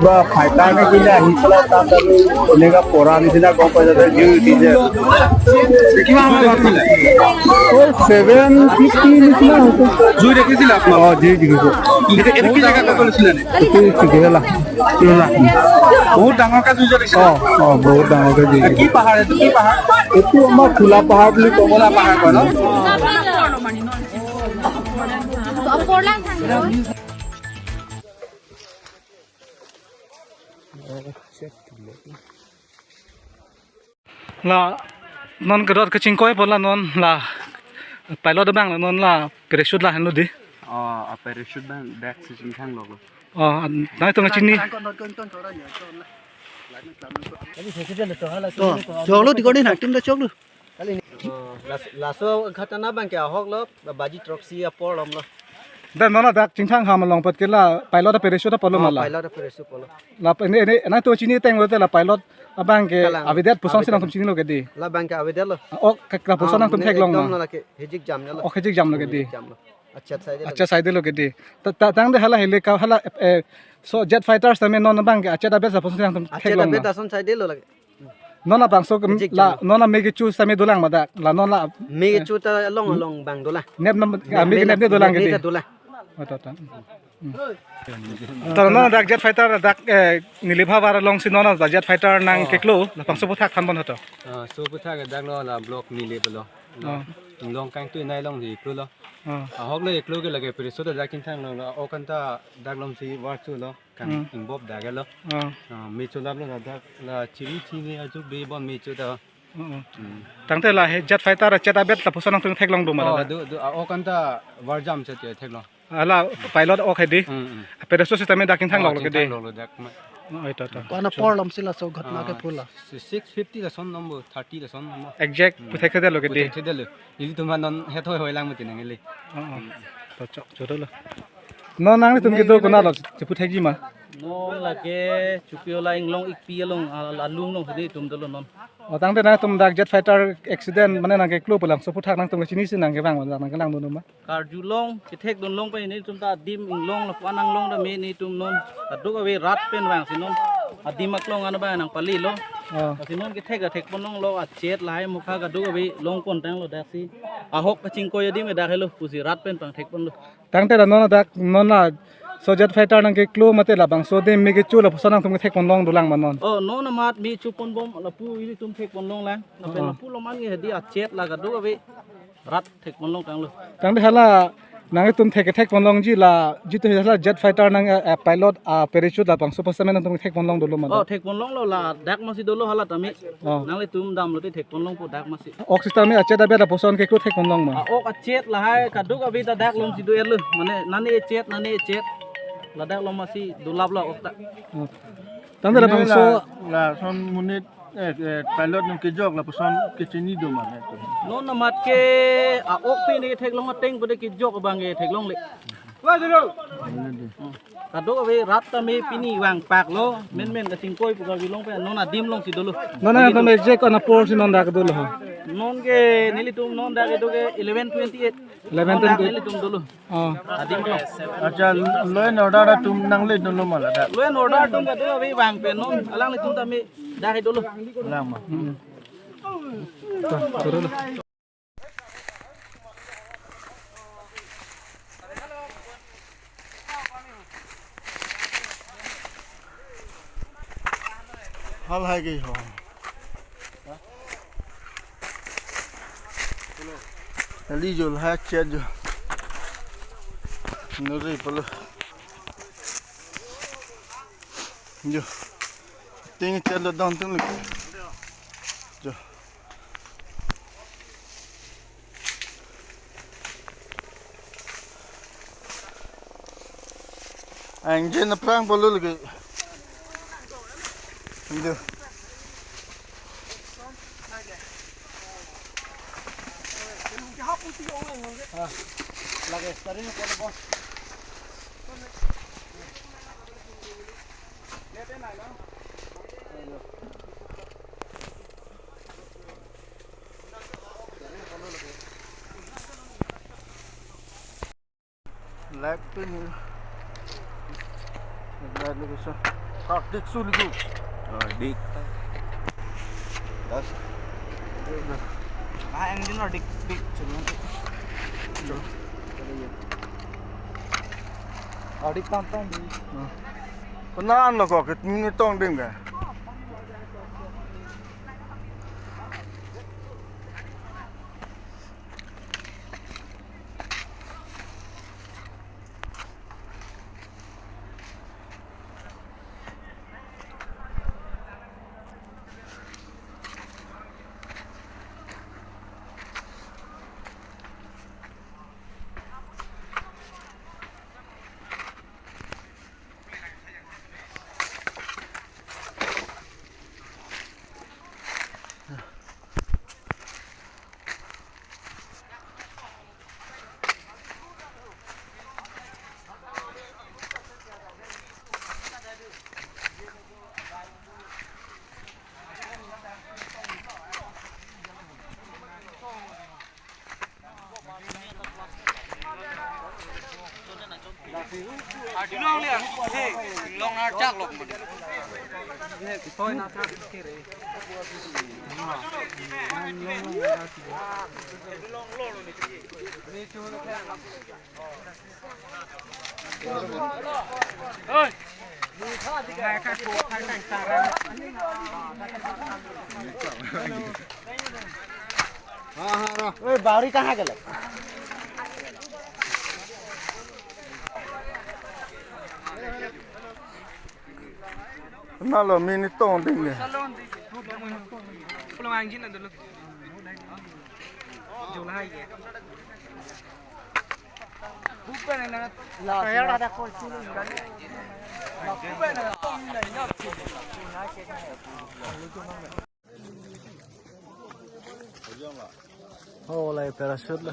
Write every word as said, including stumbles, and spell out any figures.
Ba, fighter ne kila hi pala ta ta lu, eneka pora nisina gom pai jate, jui uthi je. কিমান সময়ত উঠিলে? অ, seven fifty নিচিনা হৈছে। জুই দেখিছিলে আপোনালোকে? অ, জুই দেখিছো। এতিয়া, এতিয়া কি জেগাত কৰিছিলে নে? এইটো চিগেলা। বহুত ডাঙৰকে জুই জ্বলিছে। অ, অ, বহুত ডাঙৰকে জুই। কি পাহাৰ এইটো? কি পাহাৰ? এইটো আমাৰ খোলা পাহাৰ বুলি ক'ব। খোলা পাহাৰ কয় ন? La non kedot kachingkoi po la non la pilot abang la non la parachute lahenlo dei. Oh, a parachute abang dak si chingthang lo. Oh, nangtum kachini. To, choklo di koni na, tim da choklo. Oh, las-, laso ghotona abang ke ahok lo, baji throksi apor lom lo. Dan non dak chingthang ham along pat ke la pilot a parachute apor lo. Oh, mala pilot a parachute apor lo. La ini, ini, nangtum chini ateng lote la pilot abang ke kalang. Avedet puson si avedet. Nangtum chinilo ke dei. Labang ke avedet lo. Oh, ke, ke puson ah, nangtum mane theklong ekdom ma. No lake, hejik jam lo. Oh, hejik jam lo ke dei. Hejik jam lo. Accha side lo. Accha side lo ke dei. Ta, ta, tangte hala hele ka hala, eh, so jet fighter sitame non abang ke achet abet sa puson si nangtum theklong ma. Achet abet ason side lo lake. Non labangso ke hejik la jam. Non la me kecho sitame dolang ma dak. La non la me kecho ta along, eh, along abang dolang. Nep nam, nep, ah, me ke nep ne dolang ke dei. Nep ne dolang. Oh, to, to. Hmm. To non dak jet fighter dak, eh, Nilip havar along si non dak jet fighter nang, oh, keklo, labangso aphuthak thanbom ho to. Ah, so aphuthak dak lo la block Nilip lo. Oh. Long kangtui nai along si klo lo. Oh. Ahok lo eklo ke lake parachute dak chingthang lo, la o kanta dak along si var chu lo. Kang, hmm, ingbop dak lo. Oh. Ah, me cholap lo dak la chiri chiri ajuk dei bon me cho ta. Oh, oh. Hmm. Tangte la he jet fighter achet abet lapuson nangtum theklong do ma la? Oh, do, do, ah, o kanta var jam si theklong. Hala pilot ok he dei. Hmm, hmm. Parachute system dak chingthang lo ke dei. Chingthang lo dak ma. Oh, ito, ito. Kona apor lom si laso ghotona ke, ah, pula. Si six fifty lason number, thirty lason number. Exact, hmm, puthekthedetlo ke dei. Puthekthedetlo. Ilitum non hethoi hoi lang mati nang ili. Oh, oh. To chok, chodolo. Non nanglitum kedo konat lo, cheputhekji ma? Non lake Chokihola Inglong Ikpi along, al-, alung along hini tum dolo non. Oh, tangte nangtum dak jet fighter accident mane nangkeklo pu labangso aphuthak nangtum kachini si nangkevang, nangkelang dun ma? Karjulong, kethekdun long pen nelitum ta adim inglong lapu-an anglong ta me nelitum non. Kadokave rat pen vang si non. Adim aklong an abang nangpali lo. Oh. Lasi non kethek ta thekpon longlo, achet lahai mukha kadokave longpon tanglo dak si. Ahok kachingkoi adim dak helo pusi rat pen pangthekponlo. Tangte la non dak non la so jet fighter nangkeklo mate labangso adim me kecho lapuson nangtum kethekpon long dolang ma non? Oh, non amat me choponbom lapu ilitum thekpon longlang. Lapen, oh, lapu lom an ke hedi achet la kadokave rat thekpon long tanglo. Tangte hala nanglitum thek, thekpon longji la jitu hala jet fighter nang, eh, eh, pilot, ah, parachute labangso aphuthak sitame nangtum thekpon long dolo ma? Oh, thekpon longlo, ladak masi dolo hala tame. Oh. Nanglitum damlote thekpon longpo dak masi. Ok system achet abet lapuson keklo thekpon long ma? Ah, ok achet lahai kadokave ta dak along si do-etlo. Mane nane achet, nane achet. Ladak along masi dolaplo ok ta. Oh. Tangte la, ini bangso la, lason monit, eh, eh, pilot nangkejok lapuson kachini do ma nangtum? Non amat ke a-ok pen ketheklong ateng pu de kejok abang ketheklongle. Kadokave rat tame pini vangpaklo, menmen kachingkoi pu Karbi Anglong pen non adim along si dolo. Non nangtum exact kona apor si non dak dolo ho? Non ke nelitum non dak kedo ke eleven twenty-eight. Eleven twenty-eight. Non dak nelitum dolo. Oh. Adim along. Accha, law and order atum nangle dolo ma ladak? Law and order atum kadokave vang pen non, alanglitum tame dak he dolo. Lang ma. Hmm. To, chodolo. Hal hai gei ho. Kali jo, lahai chet jo. Nuri palo. Jo. Ting chet lo dong ting lo. Jo. Ang jen na prang polo lagi. Indo. Ah, lagi, tadi ni polo bos. Black pin. Black location. Kartik Suligu. Oh, dik. Das. Ah, engine or dik, dik. Chalo. Chalo. Ah, dik tam tam di. Pernah lo kok, ini tong ding ka? Adilong liya, hey, long archak lok. Oi, bawri kaha gelo? Nalo mini tong ding le. Pulang anjing na dulu. Jual hai ya. Bukan yang ada. Saya ada kau sini kan. Bukan yang ada. Oh, lai parachute la.